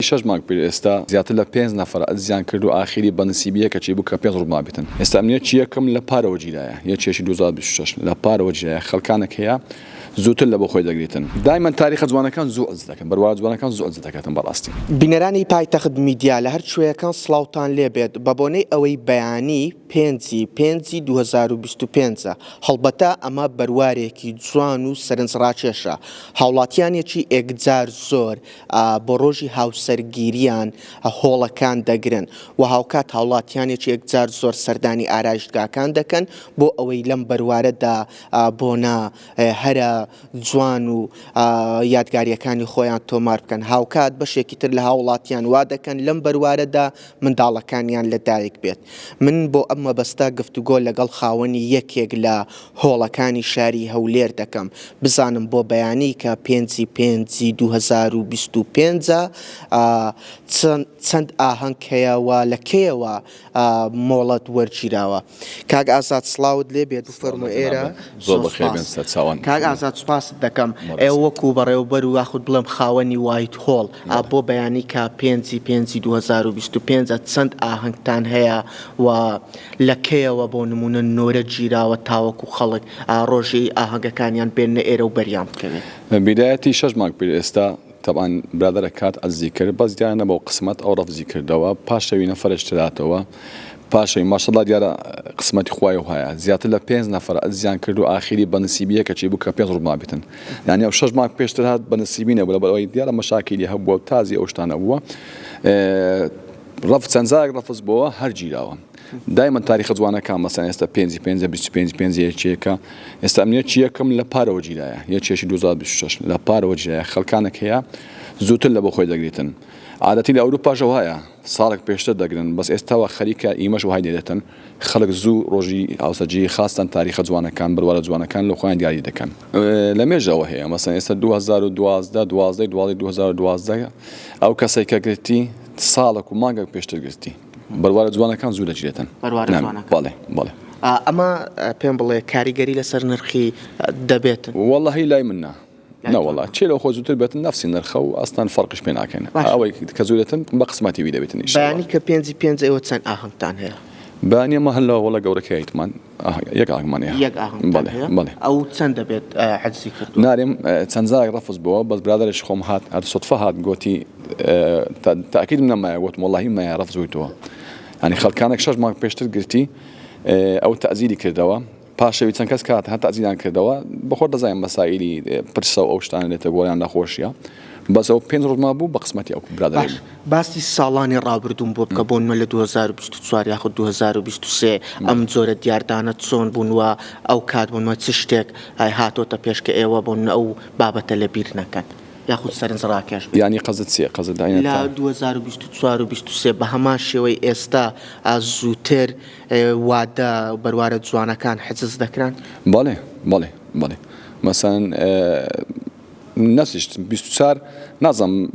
شەش مانگ پێش ئێستا زیاتر لە پێنج نەفەر ئەجزیان کرد و ئاخیری بە نسیبی یەکەکی بوو کە پێنج ڕۆژ مابیتن. ئێستا ئەمن یەکی یەکم لە پارەوە گیرایە یەکێکی 2026 لە پارەوە گیرایە خەلکانەک هەیە زووتر لە بۆ خۆی دەگریتن دایمەن تاریخە جوانەکان زوو عەجز دەکەن بەروارە جوانەکان زوو عەجز دەکەتن بەڕاستی. بینەرانی پایتەخت میدیا لە هەر کوێیەکان سڵاوتان لێبێت بەبۆنەی ئەوەی بەیانی پێنجی پێنجی 2025 هەڵبەتە ئەمە بەروارێکی جوان و سەرنجڕاکێشە هاوڵاتیانێکی ئێکجار زۆر بۆ ڕۆژی هاوسەرگیریان هۆڵەکان دەگرن و هاوکات هاوڵاتیانێکی یەکجار زۆر سەردانی ئارایشتگاکان دەکەن بۆ ئەوەی لەم بەروارەدا بۆنە هەرە جوان و یادگاریەکانی خۆیان تۆمار بکەن هاوکات بەشێکی تر لە هاوڵاتیان وا دەکەن لەم بەروارەدا منداڵەکانیان لە دایک بێت من بۆ ئەم مەبەستە گفتوگۆ لەگەڵ خاوەنی یەکێک لە هۆڵەکانی شاری هەولێر دەکەم بزانم بۆ بەیانی کە پێنجی پێنجی 2025 چەند ئاهەنگ هەیە و لە کەیەوە مۆڵەت وەرگیراوە. کاک ئازاد سڵاوت لێ بێت بفەرموو ئێرە. زۆر بەخێر بێن سەرچاوان. کاک ئازاد سوپاست دەکەم. ئێوە وەکو بەڕێوەبەر و یاخود بڵێم خاوەنی وایت هۆڵ بۆ بەیانی کە پێنجی پێنجی 2025 چەند ئاهەنگتان هەیە و لە کەیەوە بۆ نموونە نۆرە گیراوە تاوەکو خەڵک ڕۆژی ئاهەنگەکانیان بێننە ئێرە و بەریان بکەوێت؟ بیدایەتی شەش مانگ پێش ئێستا تەبعەن برادەرە کات عەجزی کرد بەس دیارە نەبەو قسمەت ئەو ڕەفزی کردەوە پاشەوی نەفەرش تراتەوە پاشەوی ماشەڵا دیارە قسمەتی خوای وهایە زیاتر لە پێنج نەفەر عەجزیان کرد و ئاخیری بە نسیبی یەکەکی بوو کە پێنج ڕۆژ مابێتن یانی ئەو شەش مانگ پێشتر هات بە نسیبی نەبوو لەبەر ئەوەی دیارە مەشاکیلی هەبووە و تازی ئەو شتانە بووە ڕەف چەند جارێک ڕەفز بۆوە هەر گیراوە دایمەن تاریخە جوانەکان مەسەن ئێستا پێنجی پێنجە 25 پێنج یەکێکە ئێستا ئەم یەکی یەکەم لە پارەوە گیرایە یەکێکی 2026 لە پارەوە گیرایە خەڵکانێک هەیە زووتر لە بۆ خۆی دەگریتن عادەتی لە ئەوروپاش وایە ساڵێک پێشتر دەگرن بەس ئێستاوە خەریکە ئیمەش وهای دێتن خەڵک زوو ڕۆژی هاوسەرگیری خاستان تاریخە جوانەکان بەروارە جوانەکان لە خۆیان دیاری دەکەن لە مێژەوە هەیە مەسەن ئێستا 2012 12 12 2012 ئەو کەسێک کە گرتی ساڵێک و مانگێک پێشتر گرتی بەروارە جوانەکان زوو دەگیرێتن. بەروارە جوانەکان. بەڵێ بەڵێ. ئەمە پێم بڵێ کاریگەری لەسەر نرخی دەبێتن؟ وەڵاهی لای من نا. نەوەڵا کێ لەو خۆ زووتر بێتن نەفسی نرخە و ئەسڵەن فەرقیش پێ ناکەین. ئەوەی کە زوو دێتن بە قسمەتی وی دەبێتن ئینشاڵڵا. بەیانی کە پێنجی پێنج ئێوە چەند ئاهەنگتان هەیە؟ بەیانی ئێمە هەر لە هۆڵە گەورەکەی ئەیتمان یەک ئاهەنگمان هەیە. یەک ئاهەنگتان بەڵێ هەیە؟ بەڵێ. ئەو چەند دەبێت حجزی کردووە؟ نارێم چەند جارێک ڕەفز بووە بەس برادەرێکی خۆم هات هەر سوتفە هات گۆتی تاکیدم نەمایە گۆتم وەڵاهی مایە ڕەفز بوویتەوە یانی خەڵکانێک شەش مانگ پێشتر گرتی ئەو تەئجیلی کردەوە پاشەوی چەند کەس کات هەر تەئجیلیان کردەوە بەخۆت دەزانین مەسائیلی پرسە و ئەو شتانە دێتە گۆڕیان نەخۆشیە بەس ئەو پێنج ڕۆژ مابوو بە قسمەتی ئەو برادەرەی باش باسی ساڵانی ڕابردووم بۆ بکە بۆ نمونە لە 2024 یاخود 2023 ئەم جۆرە دیاردانە چۆن بوون و ئەو کات بۆ نمونە چ شتێک هاتۆتە پێش کە ئێوە بۆ نمونە ئەو بابەتە لەبیر نەکەن یاخود سەرنج ڕاکێش بێت؟ یانی قەزت چیە؟ قەزت داینە لە تا. 2024 و 23 بە هەمان شێوەی ئێستا زووتر وادە بەروارە جوانەکان حجز دەکران؟ بەڵێ بەڵێ بەڵێ مەسەن نەفسیش 24 نازانم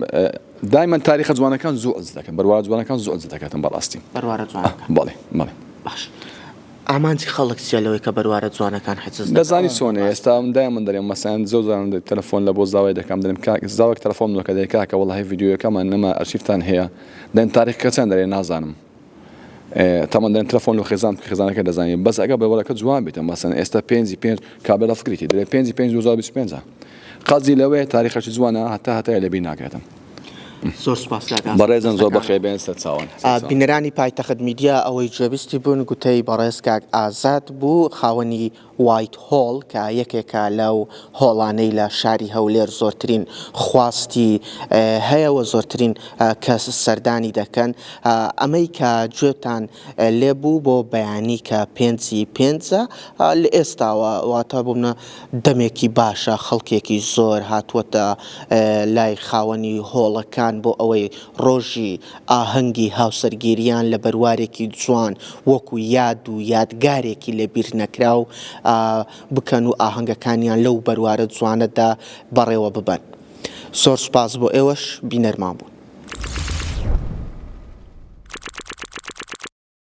دایمەن تاریخە جوانەکان زوو عجز دەکەن بەروارە جوانەکان زوو عجز دەکاتن بەڕاستی. بەروارە جوانەکان. بەڵێ بەڵێ. باش ئامانجی خەڵک چیە لەوەی کە بەروارە جوانەکان حجز دەکەن؟ دەزانی چۆنە ئێستا من دایمەن دەرێم مەسەن زۆر جاران تەلەفۆن لە بۆ زاوای دەکەم دەرێم کاک زاوەک تەلەفۆن دەکە دەرێ کاکە وەڵاهی ڤیدیۆیەکەمان نەما ئەرشیفتان هەیە دەن تاریخەکە چەند دەرێ نازانم تەمەن دەرێن تەلەفۆن لۆ خێزان بکە خێزانەکە دەزانێ بەس ئەگە بەروارەکە جوان بێتە مەسەن ئێستا پێنجی پێنج کابرا فکریتی دەرێ پێنجی پێنج 2025 قەزی لەوەیە تاریخەکی جوانە هەتا هەتایە لەبیر ناکرێتن. زۆر سوپاس کاک ئازاد. بەڕێزن زۆر بەخێر بێن سەرچاوان. بینەرانی پایتەخت میدیا ئەوەی گوێبیستی بوون گوتەی بەڕێز کاک ئازاد بوو خاوەنی وایت هۆڵ کە یەکێکە لەو هۆڵانەی لە شاری هەولێر زۆرترین خواستی هەیە و زۆرترین کەس سەردانی دەکەن ئەمەی کە گوێتان لێ بوو بۆ بەیانی کە پێنجی پێنجە لە ئێستاوە واتە بوونە دەمێکی باشە خەڵکێکی زۆر هاتووەتە لای خاوەنی هۆڵەکان بۆ ئەوەی ڕۆژی ئاهەنگی هاوسەرگیریان لە بەروارێکی جوان وەکو یاد و یادگارێکی لەبیرنەکراو بکەن و ئاهەنگەکانیان لەو بەروارە جوانەدا بەڕێوە ببەن. زۆر سوپاس بۆ ئێوەش بینەرمان بوون.